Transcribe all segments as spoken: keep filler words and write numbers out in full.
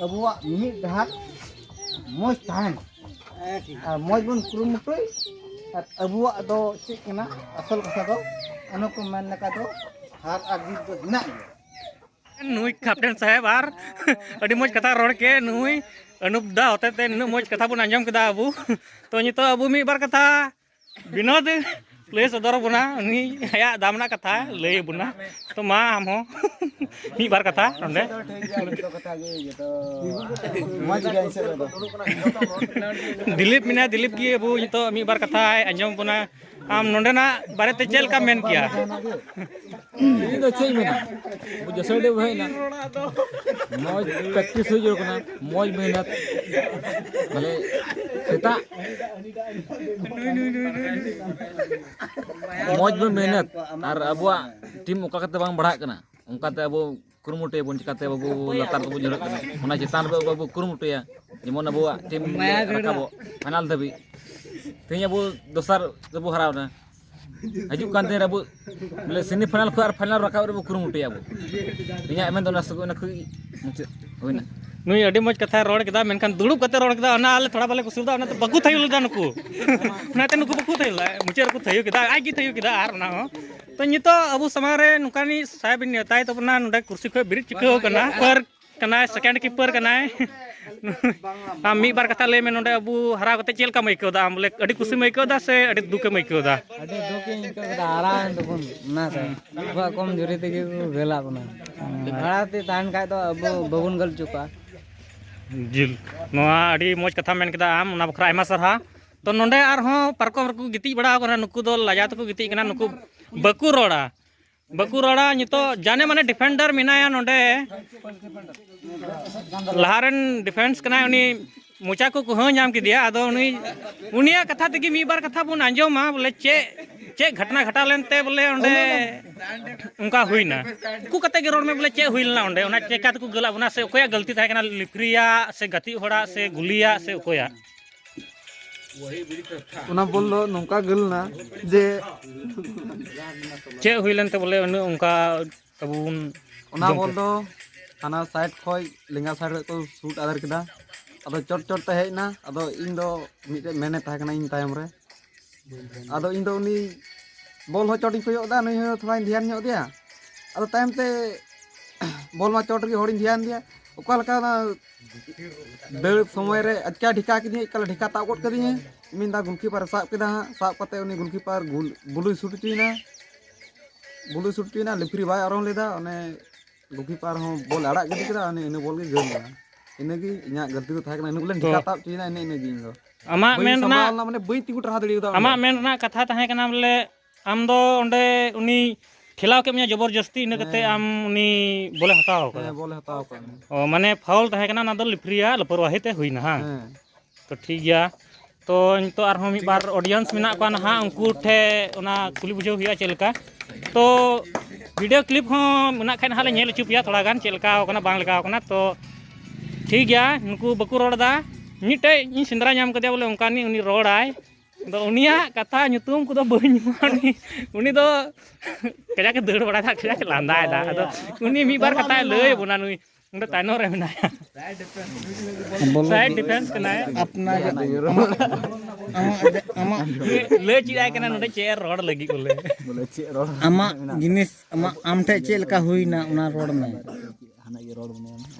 ᱟᱵᱚᱣᱟᱜ ᱢᱤᱢᱤᱫ ᱰᱟᱦᱟᱨ ᱢᱚᱡᱽ ᱛᱟᱦᱮᱱ ᱟᱨ ᱢᱚᱡᱽ ᱵᱚᱱ ᱠᱩᱨᱩᱢᱩᱴᱩᱭ᱾ ᱟᱨ ᱟᱵᱚᱣᱟᱜ ᱫᱚ ᱪᱮᱫ ᱠᱟᱱᱟ ᱟᱥᱚᱞ ᱠᱟᱛᱷᱟ ᱫᱚ, ᱚᱱᱟ ᱠᱚ ᱢᱮᱱ ᱞᱮᱠᱟ ᱫᱚ ᱦᱟᱨ ᱟᱨ ᱡᱤᱛ ᱫᱚ ᱦᱮᱱᱟᱜ ᱜᱮᱭᱟ᱾ ᱱᱩᱭ ᱠᱮᱯᱴᱮᱱ ᱥᱟᱦᱮᱵᱽ ᱟᱨ ᱟᱹᱰᱤ ᱢᱚᱡᱽ ᱠᱟᱛᱷᱟ ᱨᱚᱲ ᱠᱮᱫ ᱱᱩᱭ ᱟᱹᱱᱩᱯ ᱫᱟ ᱦᱚᱛᱮᱛᱮ ᱱᱩᱱᱟᱹᱜ ᱢᱚᱡᱽ ᱠᱟᱛᱷᱟ ᱵᱚᱱ ᱟᱸᱡᱚᱢ ᱠᱮᱫᱟ ᱟᱵᱚ᱾ ᱛᱚ ᱱᱤᱛᱚᱜ ᱟᱵᱚ ᱢᱤᱫ ᱵᱟᱨ ᱠᱟᱛᱷᱟ ᱵᱤᱱᱳᱫ ᱞᱟᱹᱭ ᱥᱚᱫᱚᱨ ᱟᱵᱚᱱᱟ, ᱩᱱᱤ ᱟᱭᱟᱜ ᱫᱟᱢ ᱨᱮᱱᱟᱜ ᱠᱟᱛᱷᱟ ᱞᱟᱹᱭ ᱟᱵᱚᱱᱟ᱾ ᱛᱚ ᱢᱟ ᱟᱢ ᱦᱚᱸ ᱢᱤᱫ ᱵᱟᱨ ᱠᱟᱛᱷᱟ ᱱᱚᱰᱮ᱾ ᱴᱷᱤᱠ ᱜᱮᱭᱟ, ᱡᱚᱛᱚ ᱠᱟᱛᱷᱟ ᱜᱮ, ᱡᱚᱛᱚ ᱢᱚᱡᱽ ᱜᱮ ᱤᱧ ᱥᱮᱫ ᱨᱮᱫᱚ᱾ ᱫᱤᱞᱤᱯ ᱢᱮᱱᱟᱭᱟ, ᱫᱤᱞᱤᱯ ᱜᱮ ᱟᱵᱚ ᱱᱤᱛᱚᱜ ᱢᱤᱫ ᱵᱟᱨ ᱠᱟᱛᱷᱟᱭ ᱟᱸᱡᱚᱢ ᱵᱚᱱᱟ᱾ ᱟᱢ ᱱᱚᱰᱮᱱᱟᱜ ᱵᱟᱨᱮᱛᱮ ᱪᱮᱫ ᱞᱮᱠᱟᱢ ᱢᱮᱱ ᱠᱮᱭᱟ? ᱤᱧ ᱫᱚ ᱪᱮᱫ ᱤᱧ ᱢᱮᱱᱟ, ᱟᱵᱚ ᱡᱚᱥᱚᱭᱰᱤ ᱵᱚ ᱦᱮᱡ ᱮᱱᱟ, ᱢᱚᱡᱽ ᱯᱨᱮᱠᱴᱤᱥ ᱦᱩᱭᱩᱜ ᱠᱟᱱᱟ, ᱢᱚᱡᱽ ᱢᱮᱦᱱᱚᱛ, ᱵᱚᱞᱮ ᱥᱮᱛᱟᱜ ᱢᱚᱡᱽ ᱵᱚ ᱢᱮᱦᱱᱚᱛ, ᱟᱨ ᱟᱵᱚᱣᱟᱜ ᱴᱤᱢ ᱚᱠᱟ ᱠᱟᱛᱮ ᱵᱟᱝ ᱵᱟᱲᱦᱟᱜ ᱠᱟᱱᱟ, ᱚᱱᱠᱟᱛᱮ ᱟᱵᱚ ᱠᱩᱨᱩᱢᱩᱴᱩᱭᱟᱵᱚᱱ, ᱪᱤᱠᱟᱛᱮ ᱵᱟᱵᱚ ᱞᱟᱛᱟᱨ ᱨᱮᱵᱚ ᱧᱩᱨᱦᱟᱹᱜ ᱠᱟᱱᱟ, ᱚᱱᱟ ᱪᱮᱛᱟᱱ ᱨᱮ ᱟᱵᱚ ᱠᱩᱨᱩᱢᱩᱴᱩᱭᱟ, ᱡᱮᱢᱚᱱ ᱟᱵᱚᱣᱟᱜ ᱴᱤᱢ ᱨᱟᱠᱟᱵᱚᱜ ᱯᱷᱟᱭᱱᱟᱞ ᱫᱷᱟᱹᱵᱤᱡ᱾ ᱛᱮᱦᱮᱧ ᱟᱵᱚ ᱫᱚᱥᱟᱨ ᱨᱮᱵᱚ ᱦᱟᱨᱟᱣᱱᱟ, ᱦᱤᱡᱩᱜ ᱠᱟᱱ ᱫᱤᱱ ᱨᱮ ᱟᱵᱚ ᱵᱚᱞᱮ ᱥᱮᱢᱤ ᱯᱷᱟᱭᱱᱟᱞ ᱠᱷᱚᱱ ᱟᱨ ᱯᱷᱟᱭᱱᱟᱞ ᱨᱟᱠᱟᱵ ᱨᱮᱵᱚ ᱠᱩᱨᱩᱢᱩᱴᱩᱭᱟ ᱟᱵᱚ᱾ ᱤᱧᱟᱹᱜ ᱢᱮᱱ ᱫᱚ ᱚᱱᱟ ᱥᱩᱜᱩ ᱚᱱᱟ ᱠᱷᱚᱱ ᱢᱩᱪᱟᱹᱫ ᱦᱩᱭᱱᱟ᱾ ᱱᱩᱭ ᱟᱹᱰᱤ ᱢᱚᱡᱽ ᱠᱟᱛᱷᱟᱭ ᱨᱚᱲ ᱠᱮᱫᱟ, ᱢᱮᱱᱠᱷᱟᱱ ᱫᱩᱲᱩᱵ ᱠᱟᱛᱮ ᱨᱚᱲ ᱠᱮᱫᱟ, ᱚᱱᱟ ᱟᱞᱮ ᱛᱷᱚᱲᱟ ᱵᱟᱞᱮ ᱠᱩᱥᱤ ᱞᱮᱫᱟ, ᱚᱱᱟᱛᱮ ᱵᱟᱠᱚ ᱛᱷᱟᱭᱚ ᱞᱮᱫᱟ ᱱᱩᱠᱩ᱾ ᱚᱱᱟᱛᱮ ᱱᱩᱠᱩ ᱵᱟᱠᱚ ᱛᱷᱟᱭᱚ ᱞᱮᱫᱟ, ᱢᱩᱪᱟᱹᱫ ᱨᱮᱠᱚ ᱛᱷᱟᱭᱚ ᱠᱮᱫᱟ, ᱟᱡ ᱜᱮ ᱛᱷᱟᱭᱚ ᱠᱮᱫᱟ᱾ ᱟᱨ ᱚᱱᱟ ᱦᱚᱸ ᱛᱚ ᱱᱤᱛᱚᱜ ᱟᱵᱚ ᱥᱟᱢᱟᱝ ᱨᱮ ᱱᱚᱝᱠᱟᱱᱤᱡ ᱥᱟᱦᱮᱵᱽ ᱤᱧ ᱱᱮᱣᱛᱟᱭ ᱛᱟᱵᱚᱱᱟ, ᱱᱚᱰᱮ ᱠᱩᱨᱥᱤ ᱠᱷᱚᱱ ᱵᱮᱨᱮᱫ ᱪᱤᱠᱟᱹᱣ ᱠᱟᱱᱟ, ᱯᱟᱨ ᱠᱟᱱᱟᱭ, ᱥᱮᱠᱮᱱᱰ ᱠᱤᱯᱟᱨ ᱠᱟᱱᱟᱭ᱾ ᱟᱢ ᱢᱤᱫ ᱵᱟᱨ ᱠᱟᱛᱷᱟ ᱞᱟᱹᱭ ᱢᱮ, ᱱᱚᱰᱮ ᱟᱵᱚ ᱦᱟᱨᱟᱣ ᱠᱟᱛᱮ ᱪᱮᱫ ᱞᱮᱠᱟᱢ ᱟᱹᱭᱠᱟᱹᱣ ᱮᱫᱟ? ᱟᱢ ᱵᱚᱞᱮ ᱟᱹᱰᱤ ᱠᱩᱥᱤᱢ ᱟᱹᱭᱠᱟᱹᱣ ᱮᱫᱟ ᱥᱮ ᱟᱹᱰᱤ ᱫᱩᱠᱮᱢ ᱟᱹᱭᱠᱟᱹᱣ ᱮᱫᱟ? ᱟᱹᱰᱤ ᱫᱩᱠ ᱤᱧ ᱟᱹᱭᱠᱟᱹᱣ ᱠᱮᱫᱟ, ᱦᱟᱨᱟᱣᱮᱱ ᱛᱟᱵᱚᱱ ᱚᱱᱟᱛᱮ᱾ ᱟᱵᱚᱣᱟᱜ ᱠᱚᱢ ᱡᱩᱨᱤ ᱛᱮᱜᱮ ᱠᱚ ᱜᱷᱟᱹᱞᱟᱜ ᱵᱚᱱᱟ᱾ ᱦᱟᱨᱟ ᱛᱮ ᱛᱟᱦᱮᱱ ᱠᱷᱟᱡ ᱫᱚ ᱟᱵᱚ ᱵᱟᱵᱚᱱ ᱜᱷᱟᱹᱞ ᱦᱚᱪᱚ ᱠᱚᱣᱟ᱾ ᱡᱤᱞ, ᱱᱚᱣᱟ ᱟᱹᱰᱤ ᱢᱚᱡᱽ ᱠᱟᱛᱷᱟ ᱢᱮᱱ ᱠᱮᱫᱟ ᱟᱢ, ᱚᱱᱟ ᱵᱟᱠᱷᱨᱟ ᱟᱭᱢᱟ ᱥᱟᱨᱦᱟᱣ᱾ ᱛᱚ ᱱᱚᱰᱮ ᱟᱨᱦᱚᱸ ᱯᱟᱨᱠᱚᱢ ᱨᱮᱠᱚ ᱜᱤᱛᱤᱡ ᱵᱟᱲᱟ ᱟᱠᱟᱱᱟ, ᱱᱩᱠᱩ ᱫᱚ ᱞᱟᱡᱟᱣ ᱛᱮᱠᱚ ᱜᱤᱛᱤᱡ ᱠᱟᱱᱟ, ᱱᱩᱠᱩ ᱵᱟᱠᱚ ᱨᱚᱲᱟ, ᱵᱟᱠᱚ ᱨᱚᱲᱟ᱾ ᱱᱤᱛᱚᱜ ᱡᱟᱱᱮ ᱢᱟᱱᱮ ᱰᱤᱯᱷᱮᱱᱰᱟᱨ ᱢᱮᱱᱟᱭᱟ ᱱᱚᱰᱮ, ᱞᱟᱦᱟ ᱨᱮᱱ ᱰᱤᱯᱷᱮᱱᱥ ᱠᱟᱱᱟᱭ, ᱩᱱᱤ ᱢᱚᱪᱟ ᱠᱚ ᱠᱩᱦᱟᱹ ᱧᱟᱢ ᱠᱮᱫᱮᱭᱟ᱾ ᱟᱫᱚ ᱩᱱᱤ, ᱩᱱᱤᱭᱟᱜ ᱠᱟᱛᱷᱟ ᱛᱮᱜᱮ ᱢᱤᱫ ᱵᱟᱨ ᱠᱟᱛᱷᱟ ᱵᱚᱱ ᱟᱸᱡᱚᱢᱟ, ᱵᱚᱞᱮ ᱪᱮᱫ, ᱪᱮᱫ ᱜᱷᱚᱴᱱᱟ ᱜᱷᱚᱴᱟᱣ ᱞᱮᱱᱛᱮ ᱵᱚᱞᱮ ᱚᱸᱰᱮ ᱚᱱᱠᱟ ᱦᱩᱭᱱᱟ᱾ ᱩᱱᱠᱩ ᱠᱟᱛᱮ ᱜᱮ ᱨᱚᱲ ᱢᱮ ᱵᱚᱞᱮ ᱪᱮᱫ ᱦᱩᱭ ᱞᱮᱱᱟ ᱚᱸᱰᱮ, ᱚᱱᱟ ᱪᱮᱠᱟ ᱛᱮᱠᱚ ᱜᱳᱞᱟᱜ ᱵᱚᱱᱟ, ᱥᱮ ᱚᱠᱚᱭᱟᱜ ᱜᱟᱹᱞᱛᱤ ᱛᱟᱦᱮᱸ ᱠᱟᱱᱟ, ᱞᱤᱯᱷᱨᱤᱭᱟᱜ ᱥᱮ ᱜᱟᱛᱮᱜ ᱦᱚᱲᱟᱜ ᱥᱮ ᱜᱩᱞᱤᱭᱟᱜ ᱥᱮ ᱚᱠᱚᱭᱟᱜ? ᱚᱱᱟ ᱵᱚᱞ ᱫᱚ ᱱᱚᱝᱠᱟ ᱜᱳᱞ ᱮᱱᱟ ᱡᱮ ᱪᱮᱫ ᱦᱩᱭ ᱞᱮᱱᱛᱮ ᱵᱚᱞᱮ ᱩᱱᱟᱹᱜ ᱚᱱᱠᱟ ᱟᱵᱚ ᱵᱚᱱ ᱚᱱᱟ ᱡᱚᱢ ᱵᱚᱞ ᱠᱮᱫ? ᱫᱚ ᱦᱟᱱᱟ ᱥᱟᱭᱤᱰ ᱠᱷᱚᱡ, ᱞᱮᱸᱜᱟ ᱥᱟᱭᱤᱰ ᱠᱷᱚᱡ ᱠᱚ ᱥᱩᱴ ᱟᱫᱮᱨ ᱠᱮᱫᱟ᱾ ᱟᱫᱚ ᱪᱚᱴ ᱪᱚᱴ ᱛᱮ ᱦᱮᱡ ᱮᱱᱟ᱾ ᱟᱫᱚ ᱤᱧ ᱫᱚ ᱢᱤᱫᱴᱮᱡ ᱢᱮᱱᱮ ᱛᱟᱦᱮᱸ ᱠᱟᱱᱟ ᱤᱧ ᱛᱟᱭᱚᱢ ᱨᱮ᱾ ᱟᱫᱚ ᱤᱧ ᱫᱚ ᱩᱱᱤ ᱵᱚᱞ ᱦᱚᱸ ᱪᱚᱴ ᱤᱧ ᱠᱚᱭᱚᱜ ᱮᱫᱟ, ᱱᱩᱭ ᱦᱚᱸ ᱛᱷᱚᱲᱟᱧ ᱫᱷᱮᱭᱟᱱ ᱧᱚᱜ ᱟᱫᱮᱭᱟ᱾ ᱟᱫᱚ ᱛᱟᱭᱚᱢ ᱛᱮ ᱵᱚᱞ ᱢᱟ ᱪᱚᱴ ᱨᱮᱜᱮ, ᱦᱚᱲᱤᱧ ᱫᱷᱮᱭᱟᱱ ᱟᱫᱮᱭᱟ᱾ ᱚᱠᱟ ᱞᱮᱠᱟ ᱚᱱᱟ ᱫᱟᱹᱲ ᱥᱚᱢᱚᱭ ᱨᱮ ᱟᱪᱠᱟ ᱰᱷᱮᱠᱟ ᱠᱤᱫᱤᱧᱟ, ᱮᱠᱟᱞ ᱰᱷᱮᱠᱟ ᱛᱟᱵ ᱜᱚᱫ ᱠᱟᱫᱤᱧᱟ᱾ ᱢᱮᱱᱫᱟ ᱜᱳᱞᱠᱤᱯᱟᱨᱮ ᱥᱟᱵ ᱠᱮᱫᱟ ᱦᱟᱸᱜ, ᱥᱟᱵ ᱠᱟᱛᱮ ᱩᱱᱤ ᱜᱳᱞᱠᱤᱯᱟᱨ ᱜᱩᱞ-, ᱵᱩᱞᱩᱭ ᱥᱩᱴ ᱦᱚᱪᱚᱭᱮᱱᱟ, ᱵᱩᱞᱩᱭ ᱥᱩᱴ ᱦᱚᱪᱚᱭᱮᱱᱟ, ᱞᱮᱯᱷᱟᱨᱤ ᱵᱟᱭ ᱚᱨᱚᱝ ᱞᱮᱫᱟ᱾ ᱚᱱᱮ ᱜᱳᱞᱠᱤᱯᱟᱨ ᱦᱚᱸ ᱵᱚᱞ ᱟᱲᱟᱜ ᱜᱤᱰᱤ ᱠᱮᱫᱟ, ᱚᱱᱮ ᱤᱱᱟᱹ ᱵᱚᱞ ᱜᱮ ᱜᱳᱞ ᱮᱱᱟ᱾ ᱤᱱᱟᱹᱜᱮ ᱤᱧᱟᱹᱜ ᱜᱟᱹᱞᱛᱤ ᱫᱚ ᱛᱟᱦᱮᱸ ᱠᱟᱱᱟ, ᱤᱱᱟᱹ ᱵᱚᱞᱮ ᱛᱚ, ᱰᱷᱮᱠᱟ ᱛᱟᱵ ᱦᱚᱪᱚᱭᱮᱱᱟ, ᱤᱱᱟᱹ ᱤᱱᱟᱹᱜᱮ ᱤᱧ ᱫᱚ ᱟᱢᱟᱜ ᱵᱟᱹᱧ ᱢᱮᱱ ᱥᱟᱢᱵᱲᱟᱣ ᱨᱮᱱᱟᱜ, ᱞᱮᱱᱟ, ᱢᱟᱱᱮ ᱵᱟᱹᱧ ᱛᱤᱸᱜᱩ ᱴᱟᱨᱦᱟᱣ ᱫᱟᱲᱮᱭᱟᱫᱟ ᱚᱸᱰᱮ᱾ ᱟᱢᱟᱜ ᱢᱮᱱ ᱨᱮᱱᱟᱜ ᱠᱟᱛᱷᱟ ᱛᱟᱦᱮᱸ ᱠᱟᱱᱟ ᱵᱚᱞᱮ ᱟᱢ ᱫᱚ ᱚᱸᱰᱮ ᱩᱱᱤ ᱴᱷᱮᱞᱟᱣ ᱠᱮᱫ ᱢᱮᱭᱟ ᱡᱚᱵᱚᱨ ᱡᱚᱥᱛᱤ, ᱤᱱᱟᱹ ᱠᱟᱛᱮ ᱦᱮᱸ᱾ ᱟᱢ ᱩᱱᱤ ᱵᱚᱞᱮ ᱦᱟᱛᱟᱣ ᱠᱟᱫᱟ᱾ ᱦᱮᱸ, ᱵᱚᱞᱮ ᱦᱟᱛᱟᱣ ᱠᱟᱜ ᱢᱮ᱾ ᱚ, ᱢᱟᱱᱮ ᱯᱷᱟᱣᱩᱞ ᱛᱟᱦᱮᱸ ᱠᱟᱱᱟ, ᱚᱱᱟ ᱫᱚ ᱞᱮᱯᱷᱟᱨᱤᱭᱟᱜ ᱞᱟᱯᱚᱨᱣᱟᱦᱤ ᱛᱮ ᱦᱩᱭᱱᱟ, ᱦᱟᱝ? ᱦᱮᱸ᱾ ᱛᱚ ᱴᱷᱤᱠ ᱜᱮᱭᱟ, ᱛᱚ ᱱᱤᱛᱚᱜ ᱟᱨᱦᱚᱸ ᱢᱤᱫ ᱵᱟᱨ ᱚᱰᱤᱭᱮᱱᱥ ᱢᱮᱱᱟᱜ ᱠᱚᱣᱟ ᱱᱟᱦᱟᱜ, ᱩᱱᱠᱩ ᱴᱷᱮᱱ ᱚᱱᱟ ᱠᱩᱞᱤ ᱵᱩᱡᱷᱟᱹᱣ ᱦᱩᱭᱩᱜᱼᱟ ᱪᱮᱫ ᱞᱮᱠᱟ᱾ ᱛᱚ ᱵᱷᱤᱰᱤᱭᱳ ᱠᱞᱤᱯ ᱦᱚᱸ ᱢᱮᱱᱟᱜ ᱠᱷᱟᱡ ᱱᱟᱦᱟᱜ ᱞᱮ ᱧᱮᱞ ᱦᱚᱪᱚ ᱯᱮᱭᱟ ᱛᱷᱚᱲᱟ ᱜᱟᱱ, ᱪᱮᱫ ᱞᱮᱠᱟ ᱠᱟᱱᱟ ᱵᱟᱝ ᱞᱮᱠᱟ ᱠᱟᱱᱟ᱾ ᱛᱚ ᱴᱷᱤᱠ ᱜᱮᱭᱟ, ᱱᱩᱠᱩ ᱵᱟᱠᱚ ᱨᱚᱲ ᱮᱫᱟ᱾ ᱢᱤᱫᱴᱮᱡ ᱤᱧ ᱥᱮᱸᱫᱽᱨᱟ ᱧᱟᱢ ᱠᱮᱫᱮᱭᱟ ᱵᱚᱞᱮ ᱚᱱᱠᱟᱱᱤᱡ, ᱩᱱᱤ ᱨᱚᱲᱟᱭ᱾ ᱟᱫᱚ ᱩᱱᱤᱭᱟᱜ ᱠᱟᱛᱷᱟ ᱧᱩᱛᱩᱢ ᱠᱚᱫᱚ ᱵᱟᱹᱧ ᱩᱱᱤ, ᱩᱱᱤ ᱫᱚ ᱠᱟᱡᱟᱠ ᱮ ᱫᱟᱹᱲ ᱵᱟᱲᱟᱭᱮᱫᱟ, ᱠᱟᱡᱟᱠ ᱮ ᱞᱟᱸᱫᱟᱭᱮᱫᱟ᱾ ᱟᱫᱚ ᱩᱱᱤ ᱢᱤᱫ ᱵᱟᱨ ᱠᱟᱛᱷᱟᱭ ᱞᱟᱹᱭ ᱟᱵᱚᱱᱟ, ᱱᱩᱭ ᱚᱸᱰᱮ ᱛᱟᱭᱱᱚᱢ ᱨᱮ ᱢᱮᱱᱟᱭᱟ᱾ ᱵᱚᱞᱚ ᱥᱟᱭᱤᱰ ᱰᱤᱯᱷᱮᱱᱥ ᱠᱟᱱᱟᱭ᱾ ᱟᱯᱱᱟᱨ ᱟᱢᱟᱜ, ᱟᱢᱟᱜ, ᱟᱢᱟᱜ, ᱞᱟᱹᱭ ᱪᱮᱫ ᱟᱭ ᱠᱟᱱᱟ ᱱᱚᱰᱮ ᱪᱮᱫ ᱮ ᱨᱚᱲ ᱞᱟᱹᱜᱤᱫ ᱵᱚᱞᱮ᱾ ᱵᱚᱞᱮ ᱪᱮᱫ ᱨᱚᱲ ᱟᱢᱟᱜ ᱢᱮᱱᱟᱜᱼᱟ? ᱡᱤᱱᱤᱥ, ᱟᱢᱟᱜ, ᱟᱢ ᱴᱷᱮᱡ ᱪᱮᱫ ᱞᱮᱠᱟ ᱦᱩᱭᱱᱟ ᱚᱱᱟ ᱨᱚᱲ ᱢᱮ᱾ ᱦᱟᱱᱟ ᱜᱮ ᱨᱚᱲ ᱢᱮ᱾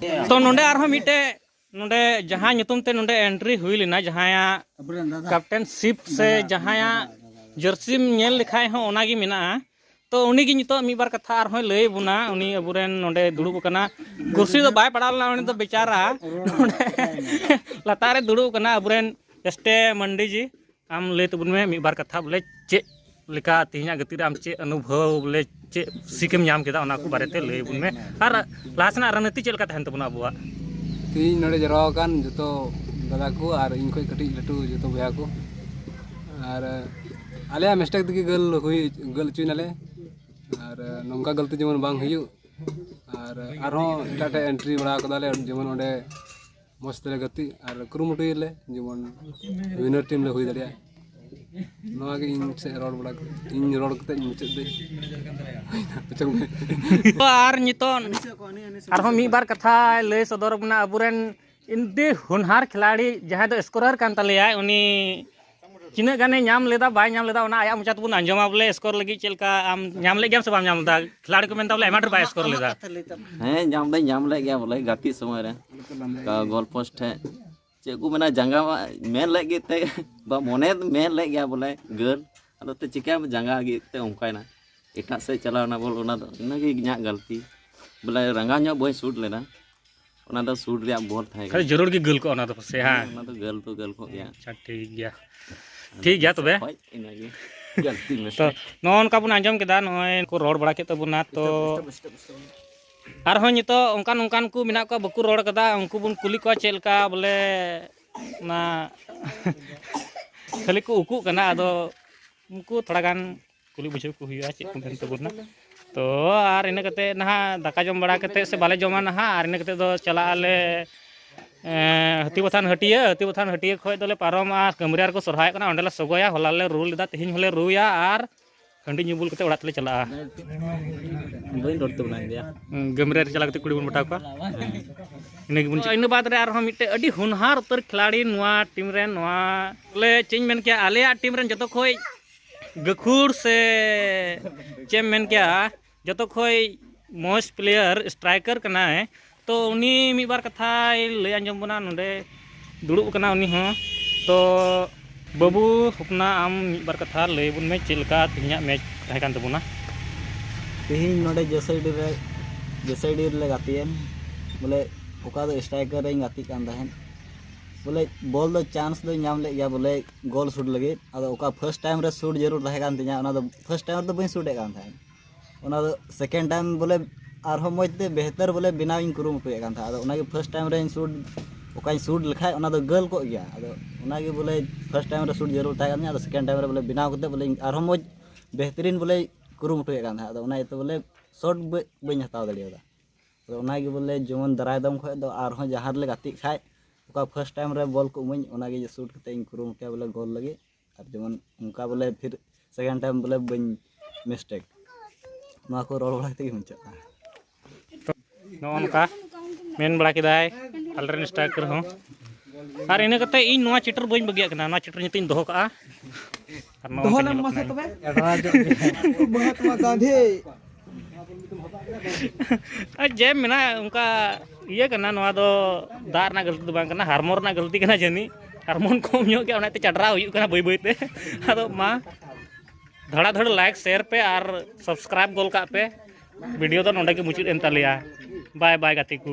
ᱛᱚ ᱱᱚᱰᱮ ᱟᱨᱦᱚᱸ ᱢᱤᱫᱴᱮᱡ, ᱱᱚᱰᱮ ᱡᱟᱦᱟᱸ ᱧᱩᱛᱩᱢ ᱛᱮ ᱱᱚᱰᱮ ᱮᱱᱴᱨᱤ ᱦᱩᱭ ᱞᱮᱱᱟ, ᱡᱟᱦᱟᱸᱭᱟᱜ ᱠᱮᱯᱴᱮᱱᱥᱤᱯ ᱥᱮ ᱡᱟᱦᱟᱸᱭᱟᱜ ᱡᱟᱹᱨᱥᱤᱢ ᱧᱮᱞ ᱞᱮᱠᱷᱟᱡ ᱦᱚᱸ ᱚᱱᱟᱜᱮ ᱢᱮᱱᱟᱜᱼᱟ᱾ ᱛᱚ ᱩᱱᱤᱜᱮ ᱱᱤᱛᱚᱜ ᱢᱤᱫ ᱵᱟᱨ ᱠᱟᱛᱷᱟ ᱟᱨᱦᱚᱸᱭ ᱞᱟᱹᱭ ᱟᱵᱚᱱᱟ᱾ ᱩᱱᱤ ᱟᱵᱚᱨᱮᱱ ᱱᱚᱰᱮ ᱫᱩᱲᱩᱵ ᱟᱠᱟᱱᱟ, ᱠᱩᱨᱥᱤ ᱫᱚ ᱵᱟᱭ ᱯᱟᱲᱟᱣ ᱞᱮᱱᱟ, ᱩᱱᱤ ᱫᱚ ᱵᱮᱪᱟᱨᱟ ᱱᱚᱰᱮ ᱞᱟᱛᱟᱨ ᱨᱮ ᱫᱩᱲᱩᱵ ᱟᱠᱟᱱᱟ᱾ ᱟᱵᱚᱨᱮᱱ ᱮᱥᱴᱮ ᱢᱟᱱᱰᱤ ᱡᱤ, ᱟᱢ ᱞᱟᱹᱭ ᱛᱟᱵᱚᱱ ᱢᱮ ᱢᱤᱫ ᱵᱟᱨ ᱠᱟᱛᱷᱟ, ᱵᱚᱞᱮ ᱪᱮᱫ ᱞᱮᱠᱟ ᱛᱮᱦᱮᱧᱟᱜ ᱜᱟᱛᱮᱜ ᱨᱮ ᱟᱢ ᱪᱮᱫ ᱚᱱᱩᱵᱷᱚᱵ, ᱵᱚᱞᱮ ᱪᱮᱫ ᱥᱤᱠᱷ ᱮᱢ ᱧᱟᱢ ᱠᱮᱫᱟ, ᱚᱱᱟ ᱠᱚ ᱵᱟᱨᱮᱛᱮ ᱞᱟᱹᱭ ᱟᱵᱚᱱ ᱢᱮ᱾ ᱟᱨ ᱞᱟᱦᱟ ᱥᱮᱱᱟᱜ ᱨᱚᱱᱱᱤᱛᱤ ᱪᱮᱫ ᱞᱮᱠᱟ ᱛᱟᱦᱮᱱ ᱛᱟᱵᱚᱱᱟ ᱟᱵᱚᱣᱟᱜ? ᱛᱮᱦᱮᱧ ᱱᱚᱰᱮ ᱡᱟᱣᱨᱟ ᱟᱠᱟᱱ ᱡᱚᱛᱚ ᱫᱟᱫᱟ ᱠᱚ ᱟᱨ ᱤᱧ ᱠᱷᱚᱱ ᱠᱟᱹᱴᱤᱡ ᱞᱟᱹᱴᱩ ᱡᱚᱛᱚ ᱵᱚᱭᱦᱟ ᱠᱚ, ᱟᱨ ᱟᱞᱮᱭᱟᱜ ᱢᱤᱥᱴᱮᱠ ᱛᱮᱜᱮ ᱜᱳᱞ ᱦᱩᱭ, ᱜᱳᱞ ᱦᱚᱪᱚᱭ ᱱᱟᱞᱮ, ᱟᱨ ᱱᱚᱝᱠᱟ ᱜᱟᱹᱞᱛᱤ ᱡᱮᱢᱚᱱ ᱵᱟᱝ ᱦᱩᱭᱩᱜ᱾ ᱟᱨ ᱟᱨᱦᱚᱸ ᱮᱴᱟᱜ ᱴᱷᱮᱡ ᱮᱱᱴᱨᱤ ᱵᱟᱲᱟ ᱠᱟᱫᱟᱞᱮ, ᱡᱮᱢᱚᱱ ᱚᱸᱰᱮ ᱢᱚᱡᱽ ᱛᱮᱞᱮ ᱜᱟᱛᱮᱜ ᱟᱨ ᱠᱩᱨᱩᱢᱩᱴᱩᱭᱟᱞᱮ ᱡᱮᱢᱚᱱ ᱣᱤᱱᱟᱨ ᱴᱤᱢ ᱞᱮ ᱦᱩᱭ ᱫᱟᱲᱮᱭᱟᱜ᱾ ᱱᱚᱣᱟ ᱜᱮ ᱤᱧ ᱥᱮᱫ ᱨᱚᱲ ᱵᱟᱲᱟ ᱠᱟᱛᱮ, ᱤᱧ ᱨᱚᱲ ᱠᱟᱛᱮ ᱤᱧ ᱢᱩᱪᱟᱹᱫ ᱫᱟᱹᱧ᱾ ᱟᱨ ᱱᱤᱛᱚᱜ ᱟᱨᱦᱚᱸ ᱢᱤᱫ ᱵᱟᱨ ᱠᱟᱛᱷᱟᱭ ᱞᱟᱹᱭ ᱥᱚᱫᱚᱨ ᱵᱚᱱᱟ ᱟᱵᱚᱨᱮᱱ ᱤᱱᱫᱤ ᱦᱚᱱᱦᱟᱨ ᱠᱷᱤᱞᱟᱲᱤ, ᱡᱟᱦᱟᱸᱭ ᱫᱚ ᱥᱠᱳᱨᱟᱨ ᱠᱟᱱ ᱛᱟᱞᱮᱭᱟᱭ, ᱩᱱᱤ ᱛᱤᱱᱟᱹᱜ ᱜᱟᱱᱮ ᱧᱟᱢ ᱞᱮᱫᱟ ᱵᱟᱭ ᱧᱟᱢ ᱞᱮᱫᱟ, ᱚᱱᱟ ᱟᱭᱟᱜ ᱢᱚᱪᱟ ᱛᱮᱵᱚᱱ ᱟᱸᱡᱚᱢᱟ᱾ ᱵᱚᱞᱮ, ᱥᱠᱳᱨ ᱞᱟᱹᱜᱤᱫ ᱪᱮᱫ ᱞᱮᱠᱟ ᱟᱢ ᱧᱟᱢ ᱞᱮᱫ ᱜᱮᱭᱟᱢ ᱥᱮ ᱵᱟᱢ ᱧᱟᱢ ᱞᱮᱫᱟ? ᱠᱷᱤᱞᱟᱲᱤ ᱠᱚ ᱢᱮᱱᱫᱟ ᱵᱚᱞᱮ ᱟᱭᱢᱟ ᱰᱷᱮᱨ ᱵᱟᱭ ᱥᱠᱳᱨ ᱞᱮᱫᱟ᱾ ᱦᱮᱸ, ᱧᱟᱢ ᱫᱚᱧ ᱧᱟᱢ ᱞᱮᱫ ᱜᱮᱭᱟ, ᱵᱚᱞᱮ, ᱜᱟᱛᱮᱜ ᱥᱚᱢᱚᱭ ᱨᱮ ᱚᱱᱠᱟ ᱜᱳᱞ ᱯᱳᱥᱴ ᱴᱷᱮᱡ ᱪᱮᱫ ᱠᱚ ᱢᱮᱱᱟ, ᱡᱟᱸᱜᱟ ᱢᱟ ᱢᱮᱱ ᱞᱮᱫ ᱜᱮ ᱛᱮ, ᱵᱟ, ᱢᱚᱱᱮ ᱢᱮᱱ ᱞᱮᱫ ᱜᱮᱭᱟ, ᱵᱚᱞᱮ, ᱜᱳᱞ᱾ ᱟᱫᱚ ᱛᱮ ᱪᱤᱠᱟᱹᱭᱟᱢ, ᱡᱟᱸᱜᱟ ᱜᱮ ᱛᱮ ᱚᱱᱠᱟᱭᱮᱱᱟ, ᱮᱴᱟᱜ ᱥᱮᱫ ᱪᱟᱞᱟᱣᱱᱟ ᱵᱚᱞ᱾ ᱚᱱᱟ ᱫᱚ ᱤᱱᱟᱹᱜᱮ ᱤᱧᱟᱹᱜ ᱜᱟᱹᱞᱛᱤ, ᱵᱚᱞᱮ, ᱨᱟᱸᱜᱟᱣ ᱧᱚᱜ ᱵᱟᱹᱧ ᱥᱩᱴ ᱞᱮᱫᱟ᱾ ᱚᱱᱟ ᱫᱚ ᱥᱩᱴ ᱨᱮᱭᱟᱜ ᱵᱚᱞ ᱛᱟᱦᱮᱸ ᱠᱷᱟᱹᱞᱤ ᱠᱟᱱᱟ᱾ ᱡᱟᱹᱨᱩᱲ ᱜᱮ ᱜᱳᱞ ᱠᱚᱜᱼᱟ ᱚᱱᱟ ᱫᱚ ᱯᱟᱥᱮᱡ, ᱦᱮᱸ? ᱚᱱᱟ ᱫᱚ ᱜᱳᱞ ᱫᱚ ᱜᱳᱞ ᱠᱚᱜ ᱜᱮᱭᱟ᱾ ᱟᱪᱪᱷᱟ, ᱴᱷᱤᱠ ᱜᱮᱭᱟ᱾ ᱟᱫᱚ ᱴᱷᱤᱠ ᱜᱮᱭᱟ ᱛᱚᱵᱮ᱾ ᱦᱳᱭ, ᱤᱱᱟᱹᱜᱮ᱾ ᱜᱟᱹᱞᱛᱤ ᱢᱮᱥᱮ᱾ ᱛᱚ, ᱱᱚᱜᱼᱚ ᱱᱚᱝᱠᱟ ᱵᱚᱱ ᱟᱸᱡᱚᱢ ᱠᱮᱫᱟ, ᱱᱚᱜᱼᱚᱭ ᱠᱚ ᱨᱚᱲ ᱵᱟᱲᱟ ᱠᱮᱫ ᱛᱟᱵᱚᱱᱟ, ᱛᱚ ᱟᱨᱦᱚᱸ ᱱᱤᱛᱚᱜ ᱚᱱᱠᱟᱱ ᱚᱱᱠᱟᱱ ᱠᱚ ᱢᱮᱱᱟᱜ ᱠᱚᱣᱟ, ᱵᱟᱠᱚ ᱨᱚᱲ ᱠᱟᱫᱟ, ᱩᱱᱠᱩ ᱵᱚᱱ ᱠᱩᱞᱤ ᱠᱚᱣᱟ ᱪᱮᱫ ᱞᱮᱠᱟ ᱵᱚᱞᱮ ᱚᱱᱟ ᱠᱷᱟᱹᱞᱤ ᱠᱚ ᱩᱠᱩᱜ ᱠᱟᱱᱟ᱾ ᱟᱫᱚ ᱩᱱᱠᱩ ᱛᱷᱚᱲᱟ ᱜᱟᱱ ᱠᱩᱞᱤ ᱵᱩᱡᱷᱟᱹᱣ ᱠᱚ ᱦᱩᱭᱩᱜᱼᱟ, ᱪᱮᱫ ᱠᱚ ᱢᱮᱱ ᱛᱟᱵᱚᱱᱟ᱾ ᱛᱚ ᱟᱨ ᱤᱱᱟᱹ ᱠᱟᱛᱮ ᱱᱟᱦᱟᱜ ᱫᱟᱠᱟ ᱡᱚᱢ ᱵᱟᱲᱟ ᱠᱟᱛᱮ ᱥᱮ ᱵᱟᱞᱮ ᱡᱚᱢᱟ ᱱᱟᱦᱟᱜ, ᱟᱨ ᱤᱱᱟᱹ ᱠᱟᱛᱮ ᱫᱚ ᱪᱟᱞᱟᱜ ᱟᱞᱮ, ᱮᱸ, ᱦᱟᱹᱛᱤ ᱵᱟᱛᱷᱟᱱ ᱦᱟᱹᱴᱤᱭᱟᱹ᱾ ᱦᱟᱹᱛᱤ ᱵᱟᱛᱷᱟᱱ ᱦᱟᱹᱴᱤᱭᱟᱹ ᱠᱷᱚᱡ ᱫᱚᱞᱮ ᱯᱟᱨᱚᱢᱚᱜᱼᱟ, ᱠᱟᱹᱢᱨᱤᱭᱟ ᱨᱮᱠᱚ ᱥᱚᱨᱦᱟᱭᱚᱜ ᱠᱟᱱᱟ, ᱚᱸᱰᱮ ᱞᱮ ᱥᱚᱜᱚᱭᱟ᱾ ᱦᱚᱞᱟ ᱞᱮ ᱨᱩ ᱞᱮᱫᱟ, ᱛᱮᱦᱮᱧ ᱦᱚᱸᱞᱮ ᱨᱩᱭᱟ, ᱟᱨ ᱦᱟᱺᱰᱤ ᱧᱩ ᱵᱩᱞ ᱠᱟᱛᱮ ᱚᱲᱟᱜ ᱛᱮᱞᱮ ᱪᱟᱞᱟᱜᱼᱟ᱾ ᱵᱟᱹᱧ ᱨᱚᱲ ᱛᱟᱵᱚᱱᱟ ᱤᱧ ᱫᱚᱭᱟ᱾ ᱦᱩᱸ, ᱜᱟᱹᱢᱨᱟᱹ ᱨᱮ ᱪᱟᱞᱟᱣ ᱠᱟᱛᱮ ᱠᱩᱲᱤ ᱵᱚᱱ ᱯᱚᱴᱟᱣ ᱠᱚᱣᱟ᱾ ᱦᱮᱸ᱾ ᱤᱱᱟᱹ ᱜᱮᱵᱚᱱ ᱪᱤᱠᱟᱹᱭᱟ᱾ ᱤᱱᱟᱹ ᱵᱟᱫᱽ ᱨᱮ ᱟᱨᱦᱚᱸ ᱢᱤᱫᱴᱮᱡ ᱟᱹᱰᱤ ᱦᱚᱱᱦᱟᱨ ᱩᱛᱟᱹᱨ ᱠᱷᱤᱞᱟᱲᱤ ᱱᱚᱣᱟ ᱴᱤᱢ ᱨᱮᱱ, ᱱᱚᱣᱟ ᱵᱚᱞᱮ ᱪᱮᱫ ᱤᱧ ᱢᱮᱱ ᱠᱮᱭᱟ, ᱟᱞᱮᱭᱟᱜ ᱴᱤᱢ ᱨᱮᱱ ᱡᱚᱛᱚ ᱠᱷᱚᱡ ᱜᱟᱹᱠᱷᱩᱲ ᱥᱮ ᱪᱮᱫ ᱮᱢ ᱢᱮᱱ ᱠᱮᱭᱟ, ᱡᱚᱛᱚ ᱠᱷᱚᱡ ᱢᱚᱡᱽ ᱯᱞᱮᱭᱟᱨ ᱥᱴᱨᱟᱭᱠᱟᱨ ᱠᱟᱱᱟᱭ᱾ ᱛᱚ ᱩᱱᱤ ᱢᱤᱫ ᱵᱟᱨ ᱠᱟᱛᱷᱟᱭ ᱞᱟᱹᱭ ᱟᱸᱡᱚᱢ ᱵᱚᱱᱟ, ᱱᱚᱰᱮ ᱫᱩᱲᱩᱵ ᱟᱠᱟᱱᱟ ᱩᱱᱤ ᱦᱚᱸ᱾ ᱛᱚ ᱵᱟᱹᱵᱩ ᱦᱚᱯᱱᱟ, ᱟᱢ ᱢᱤᱫ ᱵᱟᱨ ᱠᱟᱛᱷᱟ ᱞᱟᱹᱭ ᱟᱵᱚᱱ ᱢᱮ, ᱪᱮᱫ ᱞᱮᱠᱟ ᱛᱮᱦᱮᱧᱟᱜ ᱢᱮᱪ ᱛᱟᱦᱮᱸ ᱠᱟᱱ ᱛᱟᱵᱚᱱᱟ? ᱛᱮᱦᱮᱧ ᱱᱚᱰᱮ ᱡᱮᱥᱟᱹᱭᱰᱤ ᱨᱮ, ᱡᱮᱥᱟᱹᱭᱰᱤ ᱨᱮᱞᱮ ᱜᱟᱛᱮᱜ ᱮᱱ, ᱵᱚᱞᱮ, ᱚᱠᱟ ᱫᱚ ᱥᱴᱨᱟᱭᱠᱟᱨ ᱨᱮᱧ ᱜᱟᱛᱮᱜ ᱠᱟᱱ ᱛᱟᱦᱮᱸᱫ, ᱵᱚᱞᱮ, ᱵᱚᱞ ᱫᱚ ᱪᱟᱱᱥ ᱫᱚᱧ ᱧᱟᱢ ᱞᱮᱫ ᱜᱮᱭᱟ, ᱵᱚᱞᱮ, ᱜᱳᱞ ᱥᱩᱴ ᱞᱟᱹᱜᱤᱫ᱾ ᱟᱫᱚ ᱚᱠᱟ ᱯᱷᱟᱥᱴ ᱴᱟᱭᱤᱢ ᱨᱮ ᱥᱩᱴ ᱡᱟᱹᱨᱩᱲ ᱛᱟᱦᱮᱸ ᱠᱟᱱ ᱛᱤᱧᱟᱹ, ᱚᱱᱟ ᱫᱚ ᱯᱷᱟᱥᱴ ᱴᱟᱭᱤᱢ ᱨᱮᱫᱚ ᱵᱟᱹᱧ ᱥᱩᱴ ᱮᱫ ᱠᱟᱱ ᱛᱟᱦᱮᱸᱫ᱾ ᱚᱱᱟ ᱫᱚ ᱥᱮᱠᱮᱱᱰ ᱴᱟᱭᱤᱢ ᱵᱚᱞᱮ ᱟᱨᱦᱚᱸ ᱢᱚᱡᱽ ᱛᱮ ᱵᱮᱦᱛᱟᱨ ᱵᱚᱞᱮ ᱵᱮᱱᱟᱣ ᱤᱧ ᱠᱩᱨᱩᱢᱩᱴᱩᱭᱮᱫ ᱠᱟᱱ ᱛᱟᱦᱮᱸᱫ᱾ ᱟᱫᱚ ᱚᱱᱟᱜᱮ ᱯᱷᱟᱥᱴ ᱴᱟᱭᱤᱢ ᱨᱮᱧ ᱥᱩᱴ, ᱚᱠᱟᱧ ᱥᱩᱴ ᱞᱮᱠᱷᱟᱡ ᱚᱱᱟ ᱫᱚ ᱜᱳᱞ ᱠᱚᱜ ᱜᱮᱭᱟ᱾ ᱟᱫᱚ ᱚᱱᱟᱜᱮ ᱵᱚᱞᱮ ᱯᱷᱟᱥᱴ ᱴᱟᱭᱤᱢ ᱨᱮ ᱥᱩᱴ ᱡᱟᱹᱨᱩᱲ ᱛᱟᱦᱮᱸ ᱠᱟᱱ ᱛᱤᱧᱟᱹ᱾ ᱟᱫᱚ ᱥᱮᱠᱮᱱᱰ ᱴᱟᱭᱤᱢ ᱨᱮ ᱵᱚᱞᱮ ᱵᱮᱱᱟᱣ ᱠᱟᱛᱮ ᱵᱚᱞᱮ ᱤᱧ ᱟᱨᱦᱚᱸ ᱢᱚᱡᱽ ᱵᱮᱦᱛᱟᱨᱤᱧ ᱵᱚᱞᱮ ᱠᱩᱨᱩᱢᱩᱴᱩᱭᱮᱫ ᱠᱟᱱ ᱛᱟᱦᱮᱸᱫ᱾ ᱟᱫᱚ ᱚᱱᱟ ᱤᱭᱟᱹᱛᱮ ᱵᱚᱞᱮ ᱥᱚᱴ ᱵᱟᱹ-, ᱵᱟᱹᱧ ᱦᱟᱛᱟᱣ ᱫᱟᱲᱮᱭᱟᱫᱟ᱾ ᱟᱫᱚ ᱚᱱᱟᱜᱮ ᱵᱚᱞᱮ ᱡᱮᱢᱚᱱ ᱫᱟᱨᱟᱭ ᱫᱚᱢ ᱠᱷᱚᱡ ᱫᱚ ᱟᱨᱦᱚᱸ ᱡᱟᱦᱟᱸ ᱨᱮᱞᱮ ᱜᱟᱛᱮᱜ ᱠᱷᱟᱡ ᱚᱠᱟ ᱯᱷᱟᱥᱴ ᱴᱟᱭᱤᱢ ᱨᱮ ᱵᱚᱞ ᱠᱚ ᱮᱢᱟᱹᱧ, ᱚᱱᱟᱜᱮ ᱥᱩᱴ ᱠᱟᱛᱮ ᱤᱧ ᱠᱩᱨᱩᱢᱩᱴᱩᱭᱟ ᱵᱚᱞᱮ ᱜᱳᱞ ᱞᱟᱹᱜᱤᱫ᱾ ᱟᱨ ᱡᱮᱢᱚᱱ ᱚᱱᱠᱟ ᱵᱚᱞᱮ ᱯᱷᱤᱨ second time ᱵᱚᱞᱮ ᱵᱟᱹᱧ mistake᱾ ᱱᱚᱣᱟ ᱠᱚ ᱨᱚᱲ ᱵᱟᱲᱟ ᱠᱟᱛᱮ ᱜᱮ ᱢᱩᱪᱟᱹᱫ ᱠᱟᱱᱟ᱾ ᱱᱚᱜᱼᱚ ᱱᱚᱝᱠᱟ ᱢᱮᱱ ᱵᱟᱲᱟ ᱠᱮᱫᱟᱭ ᱟᱞᱮᱨᱮᱱ ᱥᱴᱟᱭᱠᱟᱨ ᱦᱚᱸ᱾ ᱟᱨ ᱤᱱᱟᱹ ᱠᱟᱛᱮ ᱤᱧ ᱱᱚᱣᱟ ᱪᱤᱴᱟᱹᱨ ᱵᱟᱹᱧ ᱵᱟᱹᱜᱤᱭᱟᱜ ᱠᱟᱱᱟ, ᱱᱚᱣᱟ ᱪᱤᱴᱟᱹᱨ ᱱᱤᱛᱚᱜ ᱤᱧ ᱫᱚᱦᱚ ᱠᱟᱜᱼᱟ᱾ ᱟᱨ ᱱᱚᱣᱟ ᱫᱚᱦᱚ ᱠᱚ ᱞᱮᱢ ᱧᱮᱞᱚᱜ ᱢᱟᱥᱮ ᱠᱟᱱᱟ᱾ ᱛᱚᱵᱮ᱾ ᱢᱚᱦᱟᱛᱢᱟ ᱜᱟᱱᱫᱷᱤ᱾ ᱟᱨ ᱡᱮ ᱢᱮᱱᱟᱜ ᱚᱱᱠᱟ ᱤᱭᱟᱹ ᱠᱟᱱᱟ, ᱱᱚᱣᱟ ᱫᱚ ᱫᱟᱜ ᱨᱮᱱᱟᱜ ᱜᱟᱹᱞᱛᱤ ᱫᱚ ᱵᱟᱝ ᱠᱟᱱᱟ, ᱦᱚᱲᱢᱚ ᱨᱮᱱᱟᱜ ᱜᱟᱹᱞᱛᱤ ᱠᱟᱱᱟ ᱡᱟᱹᱱᱤᱡ᱾ ᱦᱚᱲᱢᱚ ᱠᱚᱢ ᱧᱚᱜ ᱜᱮᱭᱟ, ᱚᱱᱟᱛᱮ ᱪᱟᱰᱨᱟᱣ ᱦᱩᱭᱩᱜ ᱠᱟᱱᱟ ᱵᱟᱹᱭ ᱵᱟᱹᱭ ᱛᱮ᱾ ᱟᱫᱚ ᱢᱟ ᱫᱷᱟᱲᱟ ᱫᱷᱟᱲ like share ᱯᱮ ᱟᱨ subscribe ᱜᱚᱞ ᱠᱟᱜ ᱯᱮ᱾ ᱵᱷᱤᱰᱤᱭᱳ ᱫᱚ ᱱᱚᱰᱮ ᱜᱮ ᱢᱩᱪᱟᱹᱫ ᱮᱱ ᱛᱟᱞᱮᱭᱟ᱾ ᱵᱟᱭ ᱵᱟᱭ ᱜᱟᱛᱮ ᱠᱚ᱾